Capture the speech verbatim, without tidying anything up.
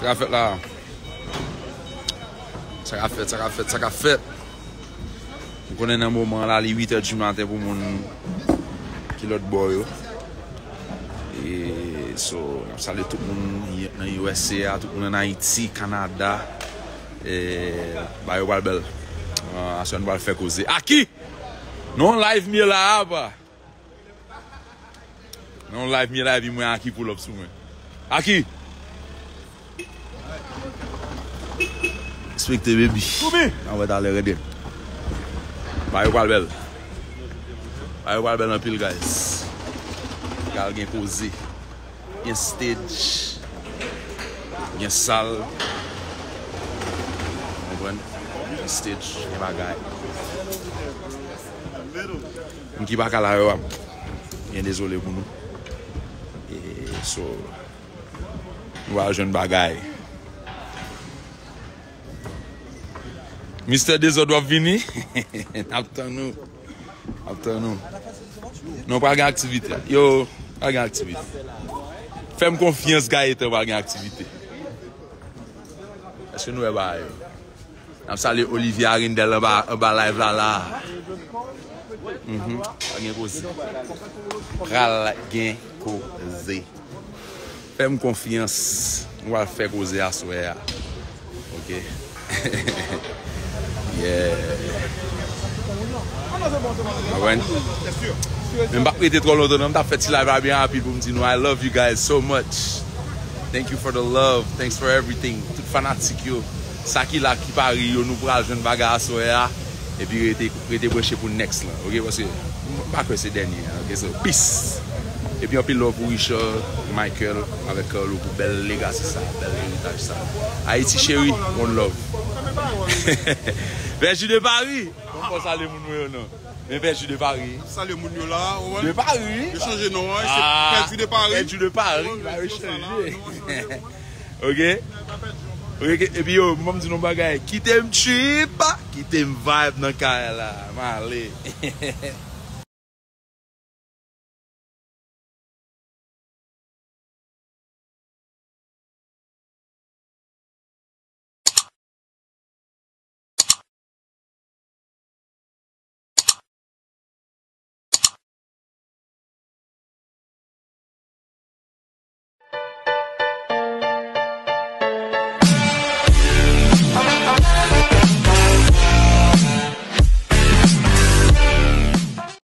Sa k ap fèt la? Sa k ap fèt, sa k ap fèt, sa k ap fèt? M konnen nan moman la, li uit è di maten pou moun ki lòt bò yo. E, so, n ap salye tout moun nan U S A, tout moun ann Ayiti, Kanada. E, bagay yo pral bèl. Ah, aswè nou pral fè koze. Aki! Non, live m ye la, apa. Nan yon live, m ye la, epi mwen Aki pull up sou mwen. Aki! Respekte, baby. N a wè talè, rete. Bagay yo pral bèl. Bagay yo pral bèl anpil, guys. Pral gen koze. Gen stage. Gen sal. Konprann? Gen stage, gen bagay. Moun ki pa ka la yo, ap byen dezole pou nou. E, so, nou pral jwenn bagay. Mistè Dezòd, w ap vini? N ap tann ou. N ap tann ou. Non, pral gen aktivite. Yo, pral gen aktivite. Fè m konfyans, Gayetan, pral gen aktivite. Èske nou wè bagay yo? N ap salye Olivier Arindel anba, anba live la, la. Mhm. Pral gen koze. Pral gen koze. Fè m konfyans. Nou pral fè koze aswè a. Ok. Yeah. Konprann? Men m p ap rete twò lontan, non. M t ap fè ti live la byen rapid pou m di nou, I love you guys so much. Thank you for the love. Thanks for everything. Tout fanatik yo. Sa ki la, ki pa ri yo, nou pral jwenn bagay aswè a. Epi rete, rete branche pou next lan. Ok, paske m pa kwè se dènye an. Ok, so, peace. Epi anpil love pou Richard, Michael, avèk Carlo pou bèl legasi sa, bèl eritaj sa. Ayiti cheri, one love. Vèji de Pari. Bon, bon, salye moun mwen yo, non. Men Vèji de Pari. Salye moun yo la, ou wè? De Pari. Yo chanje non an, se Ah, Pèdi de Pari. Pèdi de Pari. Ou wè, yo sa la, nou chanje. Ok? Ok, epi yo, m di nou bagay. Kite m trip, kite m vibe nan kay la. M ale.